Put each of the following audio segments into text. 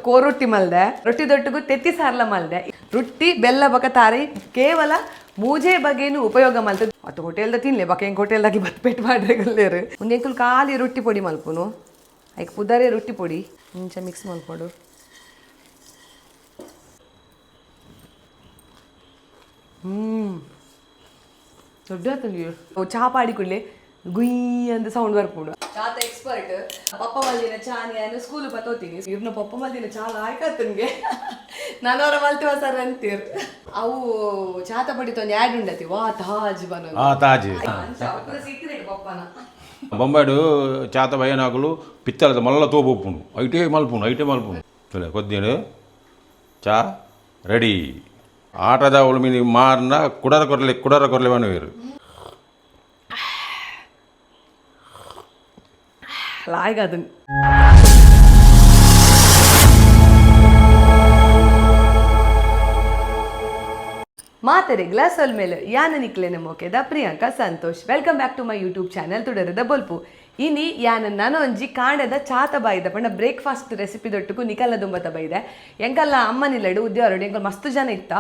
ಕೋರೊಟ್ಟಿ ಮಲ್ದೆ, ರೊಟ್ಟಿ ದೊಟ್ಟುಗು ತೆತ್ತಿ ಸಾರ್ಲ ಮಲ್ದೆ. ರೊಟ್ಟಿ ಬೆಲ್ಲ ಬಕ ತಾರೈ ಕೇವಲ ಮೂಜೆ ಬಗೆನು ಉಪಯೋಗ ಮಲ್ತದೆ. ಅತ್ತು ಹೋಟೆಲ್ದ ತಿನ್ಲೆ ಬಕ ಎಂಕ್ ಹೋಟೆಲ್ದಾಗಿ ಬತ್ ಪೆಟ್ ಮಾಡ್ರೆ ಗಲ್ಲೇರು. ಒಂದು ಎಂಕುಲು ಖಾಲಿ ರೊಟ್ಟಿ ಪೊಡಿ ಮಲ್ಪುನು. ಐಕ್ ಪುದರೇ ರೊಟ್ಟಿ ಪೊಡಿ. ಇಂಚ ಮಿಕ್ಸ್ ಮಲ್ಪೊಡು. ದೊಡ್ಡ ಚಾ ಪಾಡಿ ಕೂಡಲೇ ಗುಯ್ ಅಂತ ಸೌಂಡ್ ಬರ್ಪುಂಡು. ಚಾತ ಎಕ್ಸ್ಪರ್ಟ್ ಪಪ್ಪ ಮಲ್ದಿನ ಚಾ. ನಾನು ಸ್ಕೂಲ್ ಪತ್ತೋತೀನಿ, ಇವ್ರನ್ನ ಪಪ್ಪ ಮಲ್ದಿನ ಚಾ ಲಾಯ್ಕತ್ತನ್ಗೆ. ನಾನು ಅವರ ಮಲ್ತಿವ ಸರ್ ಅಂತೀರ್. ಅವು ಚಾತ ಪಡಿ ತೊಂದು ಆ್ಯಡ್ ಉಂಡತಿ ವಾ ತಾಜ್ ಬನ. ಆ ತಾಜ್. ಸೀಕ್ರೆಟ್ ಪಪ್ಪನ. ಬೊಂಬಾಯ್ಡು ಚಾತ ಬಯ್ಯನಾಗಲು ಪಿತ್ತಲದ ಮಲ್ಲ ತೋಪು ಉಪ್ಪುಂಡು, ಐಟೇ ಮಲ್ಪುಂಡು, ಐಟೇ ಮಲ್ಪುಂಡು. ತುಲೆ ಕೊದ್ದಿನ ಚಾ ರೆಡಿ. ಆಟದ ಅವಳು ಮೀನು ಮಾರ್ನ ಕುಡರ ಕೊರಲೆ ಕುಡರ ಕೊರಲೆ ಮನುವೇರು. ಲಾಯ್ಗ ಅದನ್ನ. ಮಾತರೆ ಗ್ಲಾಸ್ ಮೇಲೆ ಯಾನ ನಿಕ್ಲೆನ ಮೋಕೆದ Priyanka Santosh. Welcome back to my YouTube channel ತುಡರದ ಬೊಲ್ಪು. ಇನಿ ಯಾನ ನನೊಂಜಿ ಕಾಂಡದ ಚಾತ ಬಾಯಿದ ಪಂಡ ಬ್ರೇಕ್ಫಾಸ್ಟ್ ರೆಸಿಪಿ ದೊಟ್ಟುಕು ನಿಕಲ್ಲ ದುಂಬತ ಬೈದೆ. ಎಂಕಲ್ಲ ಅಮ್ಮನಿಲ್ಲಡು ಉದ್ಯೋರಡು ಎಂಕಲ್ ಮಸ್ತ್ ಜನ ಇತ್ತ.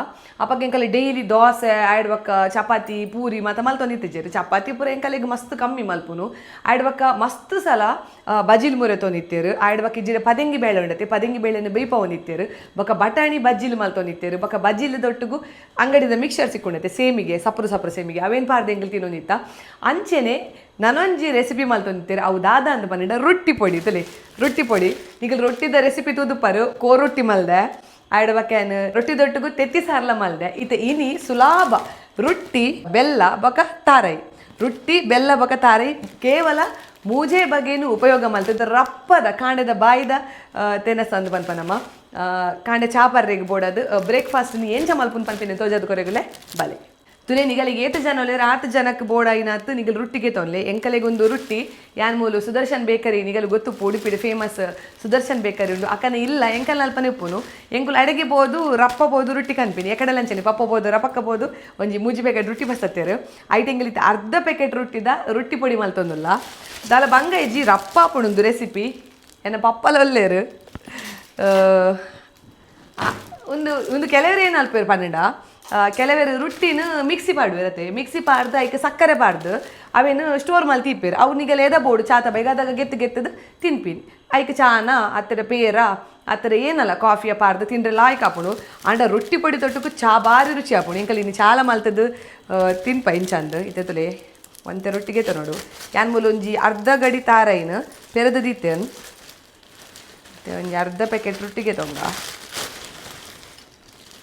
ಅಪ್ಪಗೆ ಎಂಕಲ್ಲ ಡೈಲಿ ದೋಸೆ ಆಯ್ಡ್ಬಕ್ಕ ಚಪಾತಿ ಪೂರಿ ಮಾತ ಮಲ್ತೊಂದಿತ್ತಿಜ್ಜೆರ್. ಚಪಾತಿ ಪೂರ ಎಂಕಲಿಗೆ ಮಸ್ತ್ ಕಮ್ಮಿ ಮಲ್ಪುನು. ಆಯ್ಡ್ಬಕ್ಕ ಮಸ್ತ್ ಸಲ ಬಜಿಲ್ ಮುರೆ ತೊಂದಿತ್ತೇರು. ಆಯ್ಡ್ಬಕ್ಕ ಇಜ್ಜಿಡ ಪದೆಂಗಿ ಬೇಳೆ ಉಂಡತೆ, ಪದೆಂಗಿ ಬೇಳೆನ ಬೇಯ್ಪವೊಂದಿತ್ತೇರು. ಬೊಕ್ಕ ಬಟಾಣಿ ಬಜ್ಜಿಲ್ ಮಲ್ತೊಂದಿತ್ತೇರು. ಬೊಕ್ಕ ಬಜ್ಜಿಲ್ ದೊಟ್ಟುಗು ಅಂಗಡಿದ ಮಿಕ್ಸರ್ ಸಿಕ್ಕೊಂಡೈತೆ, ಸೇಮಿಗೆ ಸಪ್ರು ಸಪ್ರು ಸೇಮಿಗೆ ಅವೇನು ಪಾರ್ದ ಎಂಕಲ್ ತಿನ್ನೊಂದಿತ್ತ. ಅಂಚೆನೆ ನನೊಂಜಿ ರೆಸಿಪಿ ಮಲ್ತೊಂದಿತ್ತೇರು. ಅವು ದಾದ ಅಂತ ಪಂಡ ರೊಟ್ಟಿ ಪೊಡಿ. ತಲೆ ರೊಟ್ಟಿ ಪೊಡಿ ನಿಗಲ್ ರೊಟ್ಟಿದ ರೆಸಿಪಿ ತೂದುಪ್ಪರು. ಕೋರೊಟ್ಟಿ ಮಲ್ದೆ, ಆಯ್ಡ್ಬಕ್ಕೇನು ರೊಟ್ಟಿ ದೊಟ್ಟುಗು ತೆತ್ತಿ ಸಾರ್ಲ ಮಲ್ದೆ. ಇತ್ತ ಇನಿ ಸುಲಾಭ ರೊಟ್ಟಿ ಬೆಲ್ಲ ಬೊಕ ತಾರೈ. ರೊಟ್ಟಿ ಬೆಲ್ಲ ಬೊಕ ತಾರೈ ಕೇವಲ ಮೂಜೆ ಬಗೆನು ಉಪಯೋಗ ಮಲ್ತದ ರಪ್ಪದ ಕಾಂಡದ ಬಾಯಿದ ತೆನಸ್ ಅಂದ್ ಪನ್ಪನಮ್ಮ. ಕಾಂಡೆ ಚಾಪರ್ರೆಗ್ ಬೋಡದು ಬ್ರೇಕ್ಫಾಸ್ಟ್ ಎಂಚ ಮಲ್ಪುನ್ ಪನ್ಪಿನ ತೋಜಾದ ಕೊರೆಗುಲೆ ಬಲೆ. ತುಲೆ ನಿಗಲಿಗೆ ಏತು ಜನ ಒಲ್ಲೆರ್ ಆತು ಜನಕ್ಕೆ ಬೋಡಾಯಿನಾತ್ ನಿಗಲ್ ರೊಟ್ಟಿಗೆ ತೊಂದ್ಲೆ. ಎಂಕಲೆಗೊಂದು ರೊಟ್ಟಿ ಯಾನ್ ಮೂಲು ಸುದರ್ಶನ್ ಬೇಕರಿ ನಿಗಲು ಗೊತ್ತು, ಉಡುಪಿಡು ಫೇಮಸ್ ಸುದರ್ಶನ್ ಬೇಕರಿ ಉಂಡು. ಅಕ್ಕನ ಇಲ್ಲ ಎಂಕಲ್ ಅಲ್ಪನೆ ಉಪ್ಪುನು. ಎಂಕುಲು ಅಡಿಗೆ ಬೋದು ರಪ್ಪ ಬೋದು ರೊಟ್ಟಿ ಕನ್ಪಿನಿ. ಎಕಡೆ ಲಂಚನೆ ಪಪ್ಪ ಬೋದು ರಪಕ್ಕ ಬೋದು ಒಂಜಿ ಮೂಜಿ ಪ್ಯಾಕೆಟ್ ರೊಟ್ಟಿ ಬಸ್ತತ್ತೇರು. ಐಟ್ ಎಂಗಲಿತ್ತು ಅರ್ಧ ಪ್ಯಾಕೆಟ್ ರೊಟ್ಟಿದ ರೊಟ್ಟಿ ಪೊಡಿ ಮಲ್ತೊಂದುಲ್ಲ. ದಾಲ ಬಂಗ ಇಜ್ಜಿ, ರಪ್ಪ ಆಪುಂಡು ರೆಸಿಪಿ. ಎನ್ನ ಪಪ್ಪಲ ಒಲ್ಲೇರು. ಒಂದು ಒಂದು ಕೆಲವರು ಏನು ಅಲ್ಪೇರು ಪನ್ನಡ, ಕೆಲವರು ರೊಟ್ಟಿನ ಮಿಕ್ಸಿ ಪಾಡುವಿರತ್ತೆ. ಮಿಕ್ಸಿ ಪಾಡ್ದು ಐಕ್ ಸಕ್ಕರೆ ಪಾಡ್ದು ಅವೇನು ಸ್ಟೋರ್ ಮಲ್ತಿ ಇಪ್ಪೇರು. ಅವು ನಿಗಲ್ ಎದ ಬೋಡು ಚಾತ ಬೇಗ ಅದಾಗ ಗೆತ್ತು ಗೆತ್ತದು ತಿನ್ಪಿನಿ. ಐಕ್ ಚಾನ ಅತ್ತರ ಪೇರ ಅತ್ತರ ಏನಲ್ಲ ಕಾಫಿಯ ಪಾರ್ದು ತಿಂದ್ರೆ ಲಾಯ್ಕ್ ಆಪುಂಡು. ಆಂಡ ರೊಟ್ಟಿ ಪೊಡಿ ತೊಟ್ಟುಕು ಚಾ ಬಾರಿ ರುಚಿ ಆಪುಂಡು. ಎಂಕಲ್ ಇನ್ನು ಚಾಲ ಮಲ್ತದ್ದು ತಿನ್ಪ ಇಂಚಂದು. ಇತ್ತೆ ಒಂತೆ ರೊಟ್ಟಿಗೆ ನೋಡು. ಯಾನ್ ಮೂಲು ಒಂಜಿ ಅರ್ಧ ಗಡಿ ತಾರೈನ್ ಪೆರೆದು ದೀತೇನ್. ಒಂಜಿ ಅರ್ಧ ಪ್ಯಾಕೆಟ್ ರೊಟ್ಟಿಗೆ ತೊಂಗ.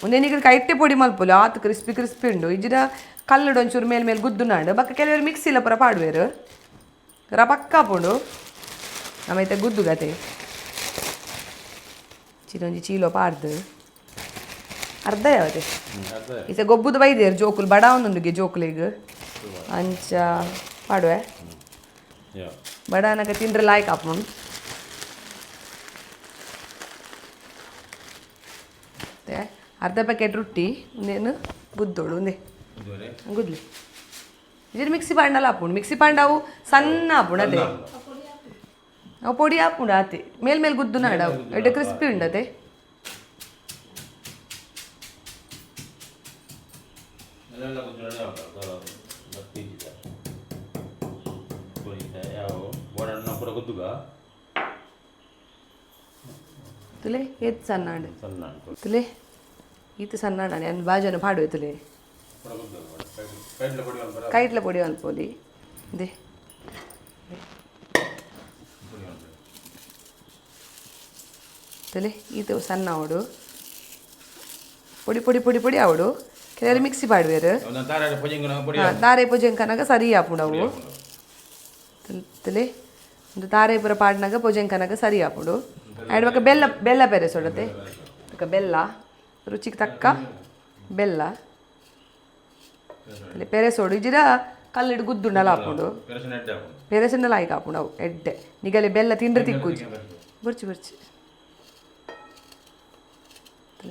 ಒಂದೇನಿಗೆ ಕೈಟೆ ಪೊಡಿ ಮಲ್ಪೊಲಿ, ಆತು ಕ್ರಿಸ್ಪಿ ಕ್ರಿಸ್ಪಿ ಉಂಡು. ಇಜ್ಜಿಡ ಕಲ್ಲುಡು ಒಂಚೂರು ಮೇಲ್ ಮೇಲ್ ಗುದ್ದು ನಾಡು. ಬಕ್ಕ ಕೆಲವರು ಮಿಕ್ಸಿ ಇಲ್ಲ ಪೂರ ಪಾಡುವೇರು, ರಪಕ್ಕ ಆಪುಂಡು. ನಮೈತೆ ಗುದ್ದು ಗತೆ ಚಿರೊಂಜಿ ಚೀಲೋ ಪಾಡ್ದು ಅರ್ಧ ಯಾವತೆ ಇತ್ತೆ ಗೊಬ್ಬುದು ಬೈದೇರು ಜೋಕುಲು ಬಡಾವೊಂದುಂಡುಗೆ ಜೋಕುಲಿಗ್ ಅಂಚ ಪಾಡುವೆ. ಬಡಾನಕ ತಿಂದ್ರೆ ಲಾಯ್ಕ್ ಆಪುಂಡು. ಮತ್ತೆ ಅರ್ಧ ಪ್ಯಾಕೆಟ್ ರೊಟ್ಟಿ ಒಂದೇನು ಗುದ್ದೋಳು ಒಂದೇ ಗುದ್ಲಿ. ಇದ್ರ ಮಿಕ್ಸಿ ಪಾಂಡಲ ಆಪುಂಡು. ಮಿಕ್ಸಿ ಪಾಂಡ ಅವು ಸಣ್ಣ ಆಪುಂಡು ಅದೇ. ಅವು ಪೊಡಿ ಆಪುಂಡು ಆತೆ ಮೇಲ್ ಮೇಲ್ ಗುದ್ದು ನಾಡ ಅವು ಎಡ್ಡೆ ಕ್ರಿಸ್ಪಿ ಉಂಡತೆ. ತುಲೆ ಏತ್ ಸಣ್ಣ ತುಲೆ ಈತ ಸಣ್ಣ ನಾನು ಬಾಜನ ಪಾಡುವೆ. ತುಲೆ ಕೈಟ್ಲ ಪೊಡಿ ಅನ್ಪೋಲಿ ಇದೆ. ತುಲೆ ಈತ ಸಣ್ಣ ಅವಡು ಪೊಡಿ ಪೊಡಿ ಪೊಡಿ ಪೊಡಿ ಅವಡು. ಕೆಲವರು ಮಿಕ್ಸಿ ಪಾಡುವೇರು. ತಾರೆ ಪೊಜೆಂಕನಾಗ ಸರಿ ಆಪುಂಡು ಅವು. ತುಲೆ ಒಂದು ತಾರೆ ಪೂರ ಪಾಡ್ನಾಗ ಪೊಜೆಂಕನಾಗ ಸರಿ ಆಪುಂಡು. ಆಯ್ಡ್ಬಕ ಬೆಲ್ಲ ಬೆಲ್ಲ ಬೇರೆ ಸೊಡತೆ. ಬೆಲ್ಲ ರುಚಿಗೆ ತಕ್ಕ ಬೆಲ್ಲ ಪೆರೆಸೋಡು. ಇಜಿರ ಕಲ್ಲಿಡು ಗುದ್ದುಂಡಲ ಆಪುಂಡು. ಪೆರೆಸಂಡಲ ಆಯ್ಕೆ ಆಪುಂಡು ಅವು ಎಡ್ಡೆ. ನಿಗಲಿ ಬೆಲ್ಲ ತಿಂದ್ರೆ ತಿಕ್ಕುಜಿ. ಬುರ್ಚಿ ಬುರ್ಚಿ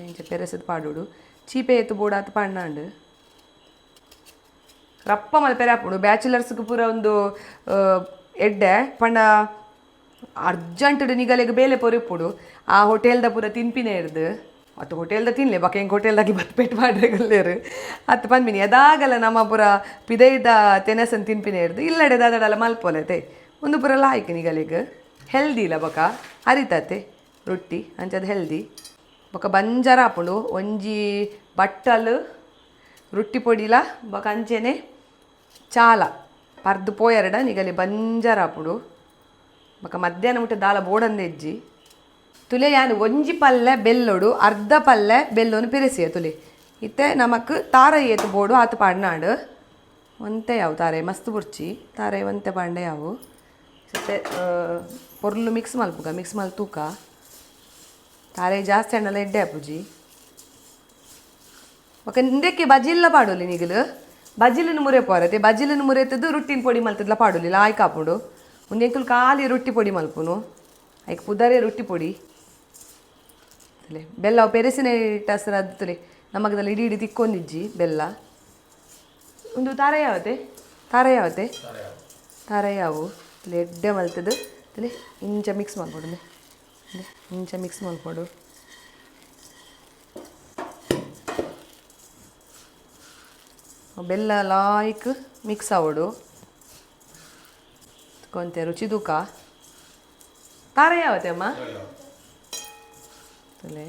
ಇಂಚ ಪೆರೆಸದ್ ಪಾಡೋಡು. ಚೀಪೆ ಎತ್ತು ಬೋಡಾತ್ ಪಾಡ್ನಾಂಡು ರಪ್ಪ ಮಲ್ಪೆರೆ ಆಪುಂಡು. ಬ್ಯಾಚುಲರ್ಸ್ಗೆ ಪೂರ ಒಂದು ಎಡ್ಡೆ ಪಂಡ ಅರ್ಜೆಂಟ್ ನಿಗಲೆಗ್ ಬೇಲೆ ಪೊರಿಪ್ಪುಡು. ಆ ಹೋಟೆಲ್ದ ಪೂರ ತಿನ್ಪಿನೇ ಇರ್ದು ಅತ್ತು ಹೋಟೆಲ್ದ ತಿನ್ಲೆ ಬಕ ಎಂಕ್ ಹೋಟೆಲ್ದಾಗಿ ಬತ್ ಪೆಟ್ ಮಾಡ್ರೆ ಗಲ್ಲೇರು ಅತ್ತು ಪನ್ಪಿನಿ ಅದಾಗಲ ನಮ್ಮ ಪೂರ ಪಿದೈದ ತೆನಸನ್ ತಿನ್ಪಿನೇ ಇರ್ದು ಇಲ್ಲಡೆ ದಾದಡಲ ಮಲ್ಪೊಲೆತೆ ಒಂದು ಪೂರ ಲಾಯ್ಕ್ ನಿಗಲಿಗ್ ಹೆಲ್ದಿ ಇಲ್ಲ ಬಕ ಅರಿತತೆ ರೊಟ್ಟಿ ಅಂಚದ ಹೆಲ್ದಿ ಬೊಕ ಬಂಜಾರ ಆಪುಂಡು ಒಂಜಿ ಬಟ್ಟಲು ರೊಟ್ಟಿ ಪೊಡಿಲ ಬೊಕ ಅಂಚೆನೆ ಚಾಲ ಪರ್ದು ಪೋಯರಡ ನಿಗಲಿ ಬಂಜಾರ ಆಪುಂಡು ಬೊಕ ಮಧ್ಯಾಹ್ನ ಮುಟ್ಟ ದಾಲ ಬೋಡಂದೆ ಇಜ್ಜಿ ತುಲೆ ಯಾನ್ ಒಂಜಿ ಪಲ್ಲೆ ಬೆಲ್ಲೊಡು ಅರ್ಧ ಪಲ್ಲೆ ಬೆಲ್ಲೊನು ಪಿರೆಸಿಯ ತುಲೆ ಇತ್ತೆ ನಮಕ್ ತಾರ ಏತು ಬೋಡು ಆತು ಪಾಡ್ನಾಡು ಒಂತೆ ಯಾವು ತಾರೆ ಮಸ್ತ್ ಬುರ್ಚಿ ತಾರೆ ಒಂತೆ ಪಾಂಡೆ ಯಾವು ಇತ್ತೆ ಪೊರ್ಲು ಮಿಕ್ಸ್ ಮಲ್ಪುಗ ಮಿಕ್ಸ್ ಮಲ್ ತೂಕ ತಾರೆ ಜಾಸ್ತಿ ಹಣ್ಣಲ್ಲ ಎಡ್ಡೆ ಆಪುಜಿ ಬೊಕ ಇಂದಕ್ಕೆ ಬಜಿಲ್ಲ ಪಾಡೊಲಿ ನಿಗಲು ಬಜಿಲನ್ನು ಮುರೆ ಪೋರತೆ ಬಜಿಲನ್ನು ಮುರೆತದ್ದು ರೊಟ್ಟಿನ ಪೊಡಿ ಮಲ್ತದ್ಲ ಪಾಡೊಲಿ ಲಾಯ್ಕ್ ಆಪುಂಡು ಉಂದು ಎಂಕುಲು ಖಾಲಿ ರೊಟ್ಟಿ ಪೊಡಿ ಮಲ್ಪುನು ಐಕ್ ಪುದರೇ ರೊಟ್ಟಿ ಪೊಡಿ ತುಲೆ ಬೆಲ್ಲ ಅವು ಪೆರೆಸಿನ ಹಿಟ್ಟು ಅದು ತುಲೆ ನಮಗದಲ್ಲಿ ಇಡೀ ಇಡೀ ತಿಕ್ಕೊಂದಿಜ್ಜಿ ಬೆಲ್ಲ ಒಂದು ತಾರ ಯಾವತೆ ತಾರ ಯಾವತೆ ತಾರ ಯಾವು ತುಲೆ ಎಡ್ಡೆ ಮಲ್ತದ್ದು ತುಲೆ ಇಂಚ ಮಿಕ್ಸ್ ಮಲ್ಪೊಡು ಉಂದೆ. ಉಂದೆ ಇಂಚ ಮಿಕ್ಸ್ ಮಲ್ಪೊಡು ಬೆಲ್ಲ ಲಾಯ್ಕ್ ಮಿಕ್ಸ್ ಆವೊಡು ಕೊಂತೆ ರುಚಿ ತೂಕ ತಾರ ಯಾವತೆ ಅಮ್ಮ ತುಲೆ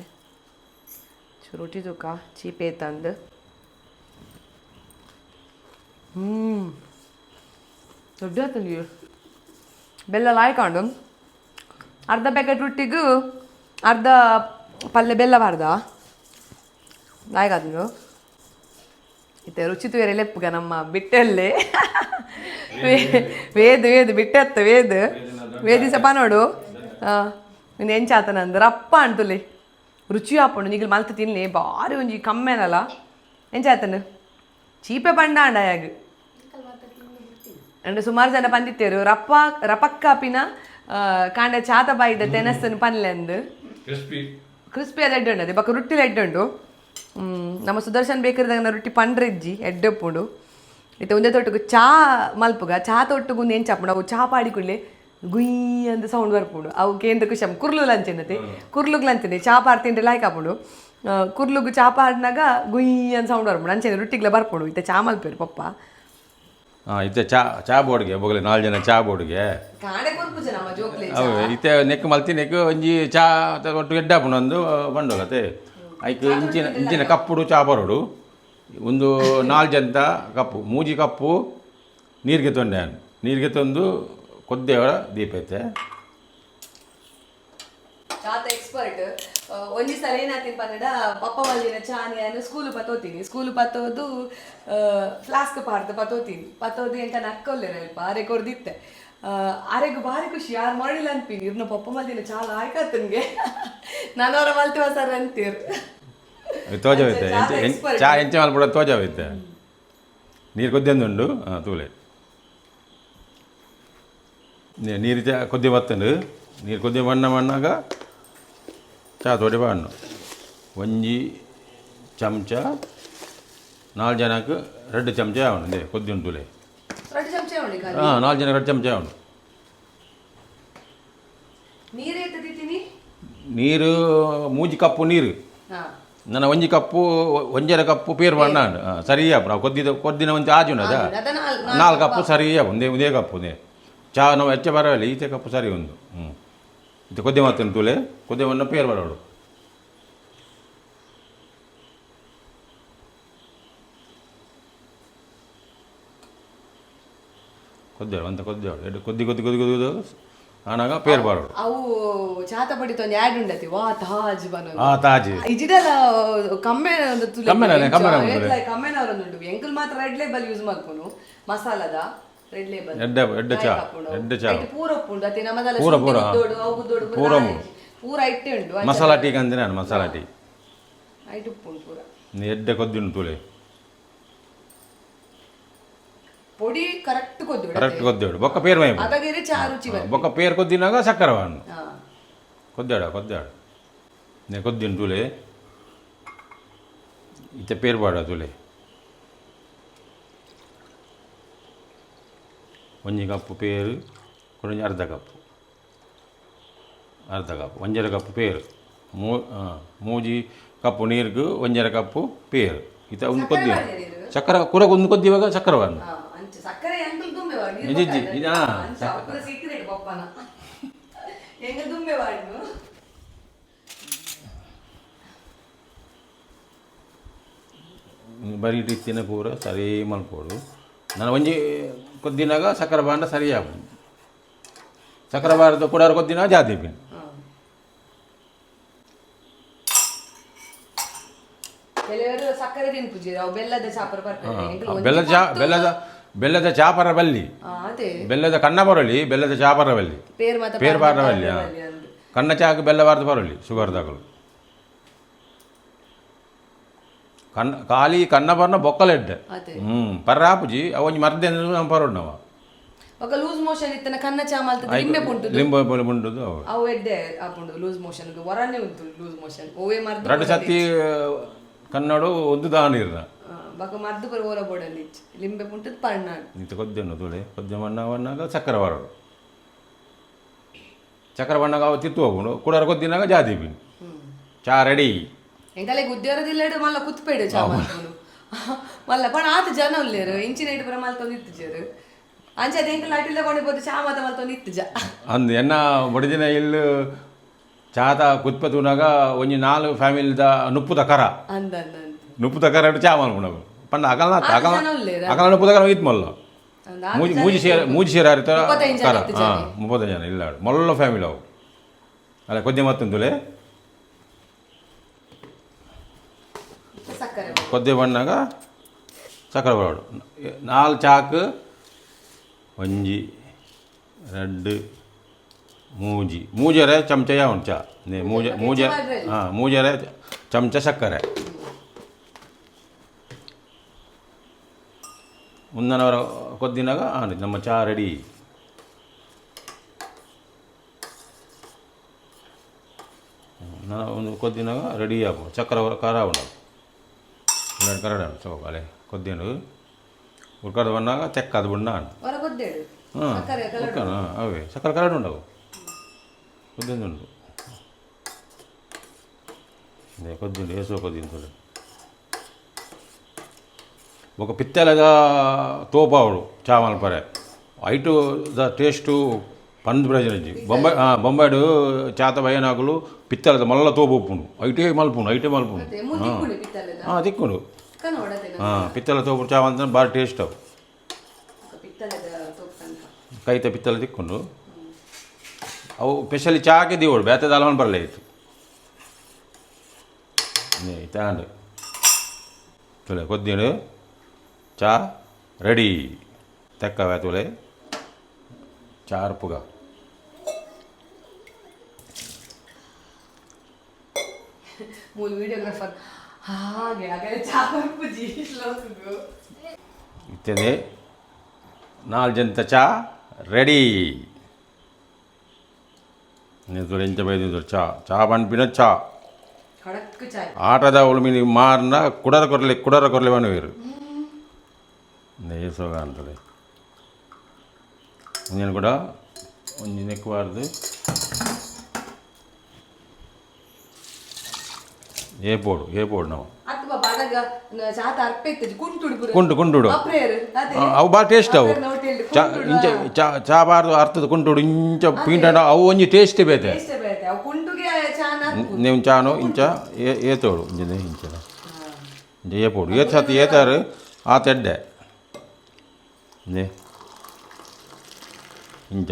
ರುಚಿ ತೂಕ ಚೀಪೆ ತಂದು ದೊಡ್ಡ ಆತಂದು ಬೆಲ್ಲ ಲಾಯ್ಕೊಂಡು ಅರ್ಧ ಪ್ಯಾಕೆಟ್ ರೊಟ್ಟಿಗೂ ಅರ್ಧ ಪಲ್ಯ ಬೆಲ್ಲ ಬಾರ್ದ ಲಾಯ್ಕಾದ್ರು ಇತ್ತೆ ರುಚಿ ತೂಯರೆ ಲೆಪ್ಪುಗ ನಮ್ಮ ಬಿಟ್ಟಲ್ಲೇ ವೇದು ವೇದು ಬಿಟ್ಟತ್ತ ವೇದು ವೇದಿಸಪ್ಪ ನೋಡು ಇನ್ನು ಎಂಚಾತನ ಅಂದ್ರೆ ಅಪ್ಪ ಅಂಟುಲೆ ರುಚಿ ಆಪುಂಡು ನಿಗಲ್ ಮಲ್ತ್ ತಿನ್ಲಿ ಬಾರಿ ಒಂಜಿ ಕಮ್ಮೆನಲ್ಲ ಎಂಚಾತನು ಚೀಪೆ ಪಂಡ ಅಂಡ ಯಾಗ್ ಅಂಡ್ ಸುಮಾರು ಜನ ಪಂದಿತ್ತೇರು ರಪ್ಪ ರಪಕ್ಕಾಪಿನ ಕಾಂಡ ಚಾತ ಬಾಯಿದ ತೆನಸ್ಸನ್ನು ಪನ್ಲೆಂದು ಕ್ರಿಸ್ಪಿ ಕ್ರಿಸ್ಪಿ ಅದು ಎಡ್ಡೆ ಉಂಡು ಅದೇ ಬೊಕ ರೊಟ್ಟಿಲ ಎಡ್ಡೆ ಉಂಡು ನಮ್ಮ ಸುದರ್ಶನ್ ಬೇಕರಿದಾಗ ರೊಟ್ಟಿ ಪಂಡ್ರೆಜ್ಜಿ ಎಡ್ಡೆ ಉಪ್ಪುಂಡು ಇತ್ತೆ ಒಂದೇ ತೊಟ್ಟುಗು ಚಾ ಮಲ್ಪುಗ ಚಾ ತೊಟ್ಟುಗು ಒಂದು ಎಂಚ ಅವು ಚಾ ಪಾಡಿ ಕೂಡಲೇ ಗುಯ್ ಅಂತ ಸೌಂಡ್ ಬರ್ಪುಂಡು ಅವು ಕೇಂದ್ರ ಖುಷಿ ಕುರ್ಲು ಲಂಚೆನತೆ ಕುರ್ಲುಗ್ ಲಂಚನೆ ಚಾ ಪಾರ್ ತಿಂದ್ರೆ ಲಾಯ್ಕ್ ಆಪುಂಡು ಕುರ್ಲುಗು ಚಾ ಪಾಡ್ನಾಗ ಗುಯ್ ಅಂತ ಸೌಂಡ್ ಬರ್ಪುಂಡು ಅಂಚೆನೆ ರೊಟ್ಟಿಗ್ಲ ಬರ್ಪುಂಡು ಇತ್ತೆ ಚಾ ಮಲ್ಪೇರು ಪಪ್ಪ ಹಾಂ ಇತ್ತೆ ಚಾ ಚಾ ಬೋರ್ಡ್ಗೆ ಬೊಗಲೆ ನಾಲ್ಕು ಜನ ಚಾ ಬೋರ್ಡ್ಗೆ ಕಾಣೆ ಕೊರ್ಪುಜ ನಮ್ಮ ಜೋಕ್ಲೆ ಅವು ಇತ್ತೆ ನೆಕ್ ಮಲ್ತಿ ನೆಕ್ ಒಂಜಿ ಚಾ ಒಟ್ಟು ಎಡ್ಡಾಪುಂಡು ಒಂದು ಬಂಡೋಲತೆ ಐಕ್ ಇಂಚಿನ ಇಂಚಿನ ಕಪ್ಪುಡು ಚಾ ಬರೋಡು ಒಂದು ನಾಲ್ಕು ಜನತ ಕಪ್ಪು ಮೂಜಿ ಕಪ್ಪು ನೀರಿಗೆ ತೊಂಡೆ ನೀರಿಗೆ ತಂದು ಕೊದ್ದೇವರ ದೀಪ ಐತೆ. ಚಾತ ಎಕ್ಸ್ಪರ್ಟ್. ಒಂಜಿ ಸಲ ಏನಾತೀನಿ ಪನ್ನಡ ಪಪ್ಪ ಮಲ್ದಿನ ಚಾನಿ ನಾನು ಸ್ಕೂಲು ಪತ್ತೋತೀನಿ ಸ್ಕೂಲು ಪತ್ತೋದು ಫ್ಲಾಸ್ಕ್ ಪಾರ್ದು ಪತ್ತೋತೀನಿ ಪತ್ತೋದು ಎಂಕ ನಕ್ಕೊಲ್ಲೇರ ಅಲ್ಪ ಆರೆ ಕೊರ್ದಿತ್ತೆ ಆರೆಗ್ ಭಾರಿ ಖುಷಿ ಯಾರು ಮಾಡಿಲ್ಲ ಅನ್ಪಿನಿ ಇರ್ನ ಪಪ್ಪ ಮಲ್ದಿನ ಚಾಲ ಆಯ್ಕಾತನ್ಗೆ ನಾನು ಅವರ ಮಲ್ತಿವ ಸರ್ ಅಂತೀರ್. ತೋಜವೈತೆ. ಚಾ expert. ಚಾ ಎಂಚ ಮಲ್ಪಡ ತೋಜವೈತೆ. ನೀರು ಕೊದ್ದೆಂದುಂಡು ಹಾಂ ತೂಲೆ ನೀರು ಚಾ ಕೊದ್ದಿ ಬತ್ತಂಡು ನೀರು ಕೊದ್ದಿ ಬಣ್ಣ ಬಣ್ಣಾಗ ಚಾ ತೋಡಿ ಬಣ್ಣು ಒಂಜಿ ಚಮಚ ನಾಲ್ಕು ಜನಕ್ಕೆ 2 ಚಮಚ ಅವನು ಕೊದ್ದಿ ಉಂಟು ತುಲೆ. 2 ಚಮಚ ಉಂಡು ಖಾಲಿ. ಹಾಂ 4 ಜನಕ್ಕೆ 2 ಚಮಚ ಅವನು. ನೀರು ಏತದಿತ್ತೀನಿ? ನೀರು ಮೂಜಿ ಕಪ್ಪು ನೀರು. ಹಾ. ನನ್ನ ಒಂಜಿ ಕಪ್ಪು ಒಂಜರ ಕಪ್ಪು ಪೇರು ಬಣ್ಣ ಸರಿ ನಾವು ಕೊದ್ದಿದ ಕೊದ್ದಿನ ಒಂಜಿ ಆಜುನ ಅದ. ಅದ 4 ಕಪ್ಪು ಸರಿ ಒಂದೇ ಒಂದೇ ಕಪ್ಪು ಒಂದೇ ಚಾ ನಾವು ಹೆಚ್ಚ ಬರಲ್ಲ ಈಚೆ ಕಪ್ಪು ಸರಿ ಒಂದು ಹ್ಞೂ ಇದು ಕೊದ್ದೆ ಮಾತನ್ನು ತುಲೆ ಕೊದ್ದೆ ಮಣ್ಣ ಪೇರು ಬರೋಡು. ಕೊದ್ದೇಳು ಅಂತ ಕೊದ್ದೇಳು ಎರಡು ಕೊದ್ದಿ ಕೊದ್ದಿ ಕೊದ್ದಿ ಕೊದ್ದಿ ಕೊದ್ದು ಆನಾಗ ಪೇರು ಬರೋಡು. ಅವು ಚಾತ ಪಡಿತ ಒಂದು ಆ್ಯಡ್ ಉಂಡತಿ ವಾ ತಾಜ್ ಬನ. ಆ ತಾಜಿ. ಇಜಿಡಲ ಕಮ್ಮೆ ಒಂದು ತುಲೆ. ಕಮ್ಮೆನನೆ, ಕಮ್ಮೆನ ಉಂಟು. ಕಮ್ಮೆನವರ ಉಂಟು ಎಂಕಲ್ ಮಾತ್ರ ರೆಡ್ ಲೇಬಲ್ ಯೂಸ್ ಮಲ್ಪುನು ಮಸಾಲದ ರೆಡ್ ಲೇಬಲ್. ಎಡ್ಡೆ ಎಡ್ಡೆ ಚಾ ಎಡ್ಡೆ ಚಾ. ಪೂರ ಉಪ್ಪುಂಡು ಅತ್ತೆ ನಮ್ಮದಲ್ಲ ಪೂರ, ಶುಂಠಿ ಪೂರ. ಗುದ್ದೋಡು, ಅವು ಗುದ್ದೋಡು ಪೂರ ಪೂರ ಉಂಡು. ಪೂರ ಇಟ್ಟೆ ಉಂಡು ಮಸಾಲ ಟೀ ಅಂದೆ ನಾನು ಮಸಾಲ ಟೀ. ಐಟ್ ಉಪ್ಪುಂಡು ಪೂರ. ನೀ ಎಡ್ಡೆ ಕೊದ್ದಿ ಉಂಟು ತುಲೆ. ಪೊಡಿ ಕರೆಕ್ಟ್ ಕೊದ್ದು ಕರೆಕ್ಟ್ ಕೊದ್ದೇಳು ಬೊಕ್ಕ ಪೇರು ಮೈ ಅದಾಗಿರಿ ಚಾ ರುಚಿ ಬರ್ತದೆ. ಬೊಕ್ಕ ಪೇರು ಕೊದ್ದಿನಾಗ ಸಕ್ಕರೆ ಹಣ್ಣು. ಹಾ. ಕೊದ್ದಾಡ ಕೊದ್ದಾಡ ನೇ ಕೊದ್ದಿನ ತುಲೆ ಇತ್ತೆ ಪೇರು ಬಾಡ ತುಲೆ ಒಂಜಿ ಕಪ್ಪು ಪೇರು ಕೊಡೊಂಜಿ ಅರ್ಧ ಕಪ್ಪು ಅರ್ಧ ಕಪ್ ಒಂಜರೆ ಕಪ್ ಪೇರು ಮೂ ಮೂಜಿ ಕಪ್ಪು ನೀರ್ಗ್ ಒಂಜರೆ ಕಪ್ಪು ಪೇರು ಇತ್ತ ಒಂದು ಕೊದ್ದಿ ಚಕ್ಕರ ಕುರ ಒಂದು ಕೊದ್ದಿವಾಗ ಚಕ್ಕರ ಬಂದು. ಅಂಚ ಸಕ್ಕರೆ ಎಂಕಲ್ ದುಂಬೆ ವಾಡ್. ಇಜ್ಜಿ, ಇಜ್ಜಿ, ಇದು, ಆ, ಸೀಕ್ರೆಟ್ ಪಪ್ಪನ ಎಂಗ ದುಂಬೆ ವಾಡ್ನು. ಬರೀ ಇತ್ತಿನ ಪೂರ ಸರಿ ಮಲ್ಪೋಡು. ನಾನು ಒಂಜಿ ಕೊದ್ದಿನಾಗ ಸಕ್ಕರೆ ಬಾಂಡ ಸರಿ ಆಪುಂಡು. ಸಕ್ಕರೆ ಬಾರದ ಕುಡಾರ ಕೊದ್ದಿನ ಜಾತಿ ಪಿನ್. ಕೆಲವರು ಸಕ್ಕರೆ ತಿನ್ಪುಜಿ, ಅವು ಬೆಲ್ಲದ ಚಾಪರ್ ಬರ್ತಾರೆ. ಎಂಕಲ್ ಒಂಜಿ ಬೆಲ್ಲದ ಚಾ, ಬೆಲ್ಲದ ಬೆಲ್ಲದ ಚಾಪರ ಬಲ್ಲಿ. ಅದೇ. ಬೆಲ್ಲದ ಕಣ್ಣ ಬರಲಿ, ಬೆಲ್ಲದ ಚಾಪರ ಬಲ್ಲಿ. ಪೇರ್ ಮಾತ. ಪೇರ್ ಬಾರ ಬಲ್ಲಿ. ಬಲ್ಲಿ ಅಂದ್. ಕಣ್ಣ ಚಾಕ್ ಬೆಲ್ಲ ಬಾರ್ದು ಬರಲಿ ಶುಗರ್ ದಾಗಲು. ಕಣ್ಣ ಖಾಲಿ ಕಣ್ಣ ಬರ್ನ ಬೊಕ್ಕಲೆಡ್ಡೆ. ಅದೇ. ಪರ್ರಾಪುಜಿ ಅವು ಒಂಜಿ ಮರ್ದೆ ಪರೋಡ್ ನಾವು. ఒక ಲೂಸ್ ಮೋಷನ್ ಇತ್ತನ ಕನ್ನ ಚಾಮಲ್ತದ ಲಿಂಬೆ ಪುಂಟು. ಲಿಂಬ ಉಂಟು ಅವು. ಅವು ಎಡ್ಡೆ ಆಪುಂಡು ಲೂಸ್ ಮೋಷನ್. ವರನೆ ಉಂಟು ಲೂಸ್ ಮೋಷನ್ ಓವೇ ಮರ್ದು. ರಡ್ಡು ಸತಿ ಕನ್ನಡ ಒಂದು ದಾನಿರ್ನ. ಬಕ ಮದ್ದು ಪರ ಓಲ ಬೋಡಲ್ಲಿ ಲಿಂಬೆ ಪುಂಟದ ಪರ್ಣಾಡು. ಇಂತ ಕೊದ್ದೆನ್ನು ತುಳೆ ಕೊದ್ದೆ ಮಣ್ಣ ಬಣ್ಣಾಗ ಚಕ್ಕರೆ ಬರೋಡು. ಚಕ್ಕರೆ ಬಣ್ಣಾಗ ಅವು ತಿತ್ತು ಹೋಗುಂಡು. ಕುಡಾರ ಕೊದ್ದಿನಾಗ ಜಾತಿ ಬಿನ್ ಚಾ ರೆಡಿ. ಎಂಕಲೆ ಉದ್ಯೋಗದಿಲ್ಲಡು ಮಲ್ಲ ಕುತ್ಪೇಡು ಚಾ ಮಲ್ಪುನು ಮಲ್ಲ ಪಣ ಆತ ಜನ ಉಲ್ಲೇರು ಇಂಚಿನ ಇಟ್ಟು ಪುರ ಮಲ್ತೊಂದು ಇತ್ತುಜರು. ಅಂಚೆ ಅದು ಎಂಕಲ್ ಅಟಿಲ್ಲ ಕೊಂಡು ಚಾ ಮಾತ ಮಲ್ತೊಂದು ಇತ್ತುಜ. ಅಂದ್ ಎನ್ನ ಬಡಿದಿನ ಇಲ್ಲು ಚಾತ ಕುತ್ಪ ತೂನಾಗ ಒಂಜಿ ನಾಲ್ ಫ್ಯಾಮಿಲಿದ ನುಪ್ಪುದ ಕರ. ಅಂದ ಅಂದ ಅಂದ. ನುಪ್ಪುದ ಕರ ಇಟ್ಟು ಚಾ ಮಲ್ಪುನವು ಪಂಡ ಅಗಲ್ನ ಅಗಲ. ಜನ ಉಲ್ಲೇರ. ಅಗಲ ನುಪ್ಪುದ ಕರ ಇತ್ತು ಮಲ್ಲ. ಅಂದ್ ಆತ್. ಮೂಜಿ ಮೂಜಿ ಸೇರ ಮೂಜಿ ಸೇರ ಅರಿತ. 35 ಜನ ಕರ. ಇತ್ತು. ಹಾಂ, 30 ಜನ ಇಲ್ಲಾಡು ಮಲ್ಲ ಫ್ಯಾಮಿಲಿ ಅವು. ಅಲ್ಲ ಕೊದ್ದೆ ಮತ್ತೊಂದುಲೆ. ಸಕ್ಕರೆ. ಕೊದ್ದೆ ಬಣ್ಣಾಗ ಸಕ್ಕರೆ ಬರೋಡು. ನಾಲ್ ಚಾಕ್, ಒಂಜಿ ರಡ್ಡು ಮೂಜಿ ಮೂಜರೆ ಚಮಚ ಯಾವನ್ ಚಾ ನೇ ಮೂಜ ಮೂಜ. ಹಾಂ, ಮೂಜರೆ ಚಮಚ ಸಕ್ಕರೆ. ಮುಂದನವರ ಕೊದ್ದಿನಾಗ ಹಾಂ ನಮ್ಮ ಚಾ ರೆಡಿ. ನಾನು ಒಂದು ಕೊದ್ದಿನಾಗ ರೆಡಿ ಆಪು. ಚಕ್ಕರೆ ಖಾರ ಉಂಡು ಕರಡ ಚೌಕಾಲೆ ಕೊದ್ದಿಂಡು ಉರ್ಕದ ಬಣ್ಣಾಗ ತೆಕ್ಕದ ಬಣ್ಣ. ಹೊರ ಕೊದ್ದೇಡು. ಹಾಂ. ಸಕ್ಕರೆ ಕಲರ್. ಉರ್ಕನ ಅವೇ ಸಕ್ಕರೆ ಕರಡು ಉಂಡವು ಕೊದ್ದಿಂದು ಉಂಡು. ಅದೇ ಕೊದ್ದಿಂಡು ಏಸೋ ಕೊದ್ದಿಂದು. ఒక పిత్తెలದ ತೋಪಾವಡು ಚಾ ಮಲ್ಪರೆ ಐಟು the taste ಪಂದ್ ಪ್ರಯೋಜನ ಇಜ್ಜಿ. ಬೊಂಬೈ ಬೊಂಬೈಡು ಚಾತ ಬಯ್ಯನಾಗಲು ಪಿತ್ತಲದ ಮಲ್ಲ ತೋಪು ಉಪ್ಪುಂಡು. ಐಟೇ ಮಲ್ಪುಂಡು ಐಟೇ ಮಲ್ಪುಂಡು. ಅದೇ ಮೂರು ತಿಕ್ಕುಂಡು ಪಿತ್ತಲೆದ. ಹಾಂ, ತಿಕ್ಕುಂಡು. ಕನ್ನಡತೆ. ಹಾಂ, ಪಿತ್ತಲ ತೋಪು ಚಾ ಅಂತ ಭಾರಿ ಟೇಸ್ಟ್ ಅವು. ಪಿತ್ತಲೆದ ತೋಪಂತ. ಕೈತ ಪಿತ್ತಲ ತಿಕ್ಕೊಂಡು ಅವು ಸ್ಪೆಷಲಿ ಚಾಕೆ ದಿವೋಡು. ಬೇತೆ ದಾಲವನ್ ಬರಲೇ ಇತ್ತು ಇತ್ತಾಂಡು ತುಲೆ ಕೊದ್ದಿಡು ಚಾ ರೆಡಿ. ತೆಕ್ಕವೆ ತುಲೆ ಚಾರ್ಪುಗ. ಮೂಲ ವಿಡಿಯೋಗ್ರಾಫರ್ ಹಾಗೆ ಹಾಗೆ ಚಾ ಪುಜಿ ಶ್ಲೋಕಗು. ಇತ್ತದೆ ನಾಲ್ ಜಂತ ಚಾ ರೆಡಿ. ತುಲೆ ಇಂಚ ಬೈದು ಚಾ ಚಾ ಪನ್ಪಿನ ಚಾ. ಖಡಕ್ ಚಾಯ್. ಆಟದ ಉಳುಮಿನಿ ಮಾರ್ನ ಕುಡರ ಕೊರಲೆ ಕುಡರ ಕೊರಲೆ ಬನುವೇರು ನೇಸೋಗ ಅಂತದೆ. ಒಂಜನ್ ಕೂಡ ಒಂಜಿ ನೆಕ್ಕಬಾರ್ದು. ಏಪೋಡು ಏಪೋಡು ನಾವು. ಅತ್ತು ಬಾಬಾ ಅದಾಗ ಚಾತ ಅರ್ಪೆ ಇತ್ತು ಕುಂಟುಡು ಪೂರ. ಕುಂಟು ಕುಂಟುಡು. ಅಪ್ರೇರು ಅದೇ. ಅವು ಭಾಳ ಟೇಸ್ಟ್ ಅವು. ಅಪ್ರೇರ್ ಚಾ ಇಂಚ ಚಾ ಚಾ ಬಾರ್ದು ಅರ್ಥದ ಕುಂಟುಡು ಇಂಚ ಪೀಂಟಂಡ ಅವು ಒಂಜಿ ಟೇಸ್ಟ್ ಬೇತೆ. ಟೇಸ್ಟ್ ಬೇತೆ ಅವು ಕುಂಟುಗೆ ಚಾನ. ನೀವು ಚಾನು ಇಂಚ ಏತೋಡು ಇಂಚ ಇಂಚ ಇಂಚ ಏಪೋಡು ಏತ್ ಸತಿ ಏತಾರು ಆ ತೆಡ್ಡೆ ನೇ ಇಂಚ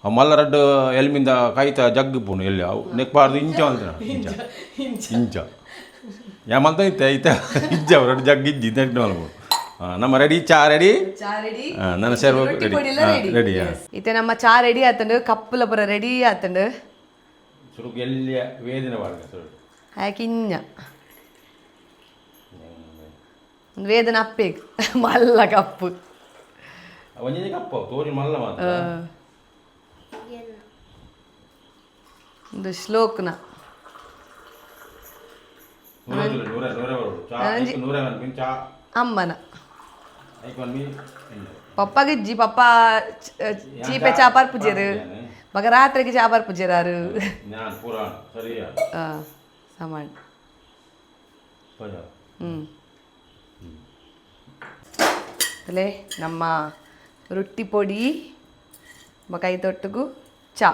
ಅವು ಮಲ್ಲ ರಡ್ಡು ಎಲ್ಮಿಂದ ಕೈತ ಜಗ್ಗು ಪುಣು ಎಲ್ಲಿ ಅವು ನೆಕ್ಬಾರ್ದು. ಇಂಚ ಅಂತ ಇಂಚ ಇಂಚ ಯಾ ಮಲ್ತ ಇತ್ತೆ ಐತ ಇಂಚ ಅವು ರಡ್ಡು ಜಗ್ಗು ಇಜ್ಜಿ ನೆಟ್ ಮಲ್ಪು. ನಮ್ಮ ರೆಡಿ ಚಾ ರೆಡಿ. ಚಾ ರೆಡಿ. ನನ್ನ ಸೇರ್ಬೇಕು ರೆಡಿ ರೆಡಿ. ಇತ್ತೆ ನಮ್ಮ ಚಾ ರೆಡಿ ಆತಂಡು, ಕಪ್ಪುಲ ಪೂರ ರೆಡಿ ಆತಂಡು. ಸುರುಕು ಎಲ್ಲಿಯ ವೇದನೆ ಬಾರ್ದು ಸುರುಕು. ಹಾಕಿಂಜ ಒಂದು ವೇದನೆ ಅಪ್ಪೇಗ್ ಮಲ್ಲ ಕಪ್ಪು. ಒಂಜಿ ಕಪ್ಪು ತೋರಿ ಮಲ್ಲ ಮಾತ್ರ. ಒಂದು ಶ್ಲೋಕ್ನ. ನೂರ ನೂರ ನೂರ ಬರೋಡು ಚಾ ಐಕ್ ನೂರ ಮನ್ಪಿನ್ ಚಾ. ಅಮ್ಮನ. ಐಕ್ ಮನ್ಮಿ. ಪಪ್ಪಗಿಜ್ಜಿ ಪಪ್ಪ ಚೀಪೆ ಚಾ ಪರ್ಪುಜೆರು. ಬಗ ರಾತ್ರಿಗೆ ಚಾ ಬರ್ಪುಜೆರಾರು. ഞാൻ ಪುರಾಣ ಸರಿಯಾ? ಸಮಾನ್. ಪಜ. ಅಲ್ಲೇ ನಮ್ಮ ರೊಟ್ಟಿ ಪೊಡಿ ಬೊಕ ತೊಟ್ಟುಗು ಚಾ.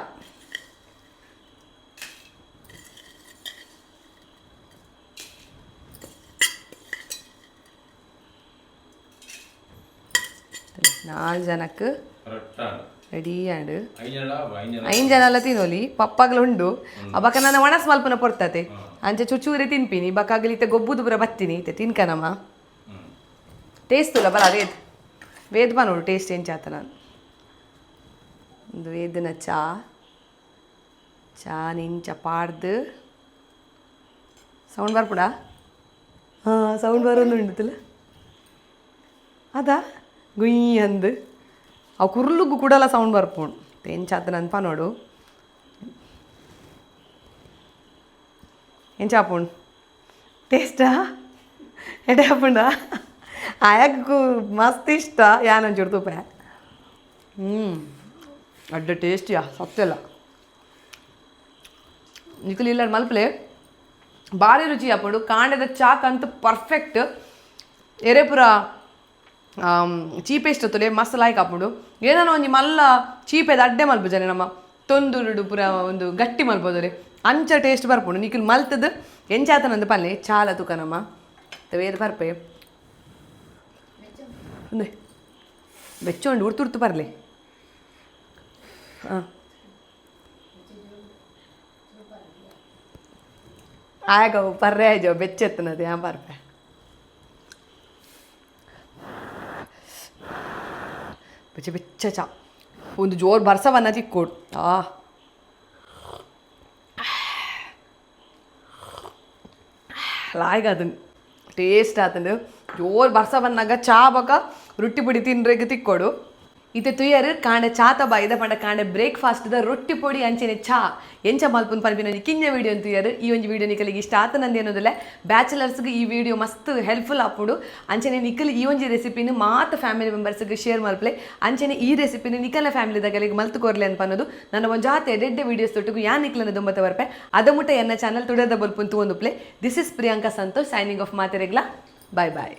ನಾಲ್ ಜನಕ್ಕೆ ಕರೆಕ್ಟ್. ರೆಡಿ ಆಂಡ್. ಐಜನ ಐಜನ. ಐನ್ ಜನ ಎಲ್ಲ ತಿನ್ನೋಲಿ, ಪಪ್ಪಗ್ಲು ಉಂಡು. ಬಕ ನನ್ನ ಒಣಸ್ ಮಲ್ಪನ ಪೊರ್ತತೆ, ಅಂಚೆ ಚುಚೂರೆ ತಿನ್ಪಿನಿ. ಬಕಾಗಲಿ ಇತ್ತೆ ಗೊಬ್ಬುದು ಪೂರ ಬತ್ತೀನಿ. ಇತ್ತೆ ತಿನ್ಕನಮ್ಮ, ಟೇಸ್ಟ್ ಉಲ್ಲ ಬಲ. ವೇದ್ ವೇದ್ ಬಾ ನೋಡು, ಟೇಸ್ಟ್ ಎಂಚಾತ ನಾನು. ಒಂದು ವೇದನ ಚಾ, ಚಾ ನಿಂಚ ಪಾಡ್ದು ಸೌಂಡ್ ಬರ್ಪುಡ. ಹಾಂ, ಸೌಂಡ್ ಬರೋದು ಅದಾ ಗುಯ್ ಅಂದು ಅವು ಕುರ್ಲುಗು ಕೂಡಲ ಸೌಂಡ್ ಬರ್ಪುಂಡು. ಎಂಚಾತ ನನ್ಪ ನೋಡು, ಎಂಚ ಆಪುಂಡು ಟೇಸ್ಟಾ? ಎಡೆ ಆಪುಂಡ? ಆಯಾಗು ಮಸ್ತ್ ಇಷ್ಟ. ಯಾನೊಂಚೂರು ತೂಪೆ. ಅಡ್ಡ ಟೇಸ್ಟಿಯಾ, ಸತ್ಯಲ್ಲ. ನಿಕುಲು ಇಲ್ಲ ಮಲ್ಪಲೆ, ಭಾರಿ ರುಚಿ ಆಪುಂಡು. ಕಾಂಡದ ಚಾಕ್ ಅಂತೂ ಪರ್ಫೆಕ್ಟ್. ಎರೆಪುರ ಚೀಪೆಸ್ಟ್ ತುಲೆ ಮಸ್ತ್ ಲಾಯ್ಕ್ ಆಪುಂಡು. ಏನಾನ ಒಂಜಿ ಮಲ್ಲ ಚೀಪೆದ ಅಡ್ಡೆ ಮಲ್ಪುಜನೆ ನಮ್ಮ ತೊಂದುರುಡು ಪೂರ ಒಂದು ಗಟ್ಟಿ ಮಲ್ಪೋದರೆ ಅಂಚ ಟೇಸ್ಟ್ ಬರ್ಪುಂಡು. ನಿಕುಲು ಮಲ್ತದು ಎಂಚಾತನಂದು ಪಲ್ಲೆ. ಚಾಲ ತುಕನಮ್ಮ ವೇದ ಬರ್ಪೆ. ಒಂದೇ ಬೆಚ್ಚ ಉಂಡು, ಉರ್ತು ಉರ್ತು ಪರ್ಲೆ. ಹಾಂ, ಆಗ ಪರ್ರೆ ಆಯ್ಜೋ ಬೆಚ್ಚೆತ್ತನದು ಯಾ ಬರ್ಪೆ. ಬೆಚ್ಚ ಬೆಚ್ಚ ಚಾ, ಒಂದು ಜೋರು ಬರ್ಸವನ್ನ ತಿಕ್ಕೋಡು. ಆ ಲಾಯ್ಗ ಅದನ್ನು ಟೇಸ್ಟ್ ಆತಂದು. ಜೋರು ಬರ್ಸ ಬಂದಾಗ ಚಾ ಬಕ ರೊಟ್ಟಿ ಪುಡಿ ತಿನ್ರೆಗ್ ತಿಕ್ಕೋಡು. ಇತ್ತೆ ತುಯರ್ ಕಾಂಡೆ ಚಾತ ಬಾಯಿದ ಪಂಡ ಕಾಂಡೆ ಬ್ರೇಕ್ಫಾಸ್ಟ್ ದ ರೊಟ್ಟಿ ಪೊಡಿ ಅಂಚೆನೆ ಚಾ ಎಂಚ ಮಲ್ಪುನ್ ಪನ್ಪಿನ ಒಂಜಿ ಕಿಂಜ ವಿಡಿಯೋ ತುಯರ್. ಈ ಒಂಜಿ ವಿಡಿಯೋ ನಿಕಲಿಗೆ ಇಷ್ಟ ಆತನಂದು ಏನೋದಿಲ್ಲ, ಬ್ಯಾಚುಲರ್ಸ್ಗೆ ಈ ವಿಡಿಯೋ ಮಸ್ತ್ ಹೆಲ್ಪ್ಫುಲ್ ಆಪುಂಡು. ಅಂಚೆನೆ ನಿಕಲ್ ಈ ಒಂಜಿ ರೆಸಿಪಿನ ಮಾತ ಫ್ಯಾಮಿಲಿ ಮೆಂಬರ್ಸ್ಗೆ ಶೇರ್ ಮಲ್ಪಲೆ. ಅಂಚೆನೆ ಈ ರೆಸಿಪಿನ ನಿಕಲ ಫ್ಯಾಮಿಲಿ ದಗಲಿಗೆ ಮಲ್ತು ಕೊರ್ಲೆ ಅಂತ ಅನ್ನೋದು. ನನ್ನ ಒಂದು ಜಾತೆ ಎಡೆಡ್ಡೆ ವಿಡಿಯೋಸ್ ತೊಟ್ಟುಗು ಯಾ ನಿಕ್ಲನ ದುಂಬತ್ತ ಬರ್ಪೆ. ಅದ ಮುಟ್ಟ ಎನ್ನ channel ತುಡದ ಬಲ್ಪುನ್ ತೂವೊಂದು play. This is Priyanka Santosh signing off. ಮಾತೆರೆಗ್ಲಾ bye bye.